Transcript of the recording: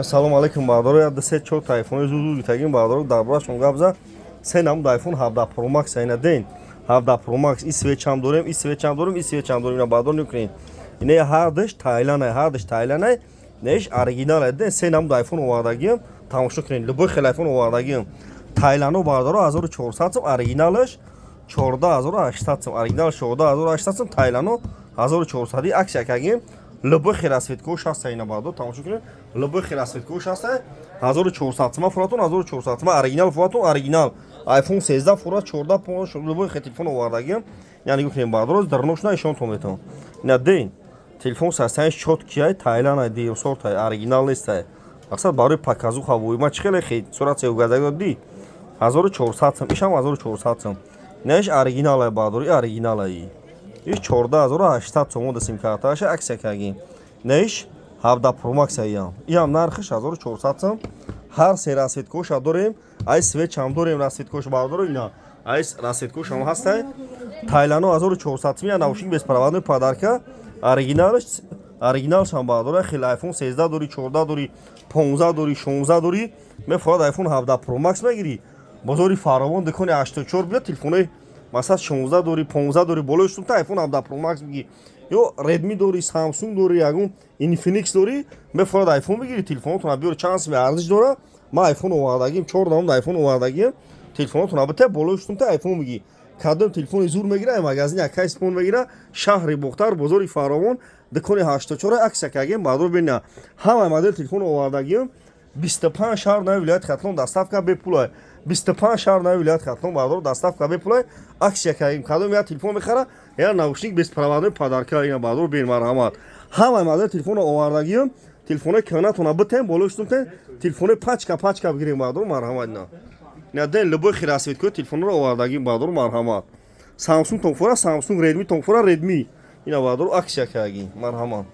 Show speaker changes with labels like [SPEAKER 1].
[SPEAKER 1] Салому алейкум, бардоро. Я се чор та айфони зуд гитагим, бардоро, дар борашон гап за. Се намуд айфон 17 Pro Max айна ден. 17 Pro Max и свечам дорем, и свечам дорем, и свечам дорем. Ина, бардор, никунед. Ина ҳардаш Тайланд, ҳардаш Тайланд, неш оригинал ден. Се намуд айфон овардагиам, тамошо кунед. Любой хел айфон овардагиам. Тайландо, бардоро, 1400 сом, оригиналаш 14 800 сом, оригинал 14 800 сом, Тайландо 1400. Акция кагим, любой хел расцветкош ҳаста. Ина, бардор, тамошо кунед, любой хел расцветкош ҳаста. 1400 сима фуратон, 1400 сима оригинал фуратон, оригинал iPhone 13 фурат, 14, 15, любой хел телефон овардагиам. Яъне гуфтем, бардоро, дарношна ишонтон метавон. Ина ден, телефон састаиш чёткий, Тайланд дирсортай, оригинал нестай. Мақсад барои показуха вой ма чи хеле хе сурат севгадаго ди. 1400 сом, ишам 1400 сом. Инаш оригиналай, бардор, и оригиналай. Иш 14 800 сом да сим-карташа акция кагим. Наиш 17 Pro Max аям. Иам нархиш 1400 сом. Ҳар се расцветкоша дорем, ай свечам дорем расцветкош, бардор, ина. Ай расцветкош ҳам ҳастай. Тайландо 1400 сом, я наушник беспроводной подарка. Оригиналш, оригиналшам, бардор, хел iPhone 13 дори, 14 дори, 15 дори, 16 дори, мефорад iPhone 17 Pro Max мегири. Бозори Фаровон, дукони 84 биё, телефонои масалан 16 дори, 15 дори, болои шумта iPhone 17 Pro Max бигӣ. Ё Redmi дори, Samsung дори, ягон Infinix дори, мефорад iPhone бигири, телефонотона биёр, чанд сими арзиш дора. Ма iPhone овардагим, чор намуд iPhone овардагим, телефонотона бите, болои шумта iPhone бигӣ. Кадом телефони зур мегира, магазини Акай Спон мегира, шаҳри Бохтар, бозори Фаровон, дукони 84. Акция кагем, баъдо бина, ҳама модел телефон овардагим. 25 шаҳр нави вилояти Хатлон доставка бепулай. 25 шаҳр нави вилояти Хатлон, бардор, доставка бепулай. Акция кардем, кадом я телефон мехара, я наушник беспроводной подарка. Ина, бардор, бин, марҳамат, ҳамаи модел телефонро овардагиам. Телефонои кӯнатона битем, болои шутумтен, телефонои пачка пачка бигирем, бардор, марҳамат. Ина ден, любой хел расцветкои телефонро овардагим, бардор, марҳамат. Самсунг тонфора Самсунг, Редми тонфора Редми. Ина, бардор, акция кардагим, марҳамат.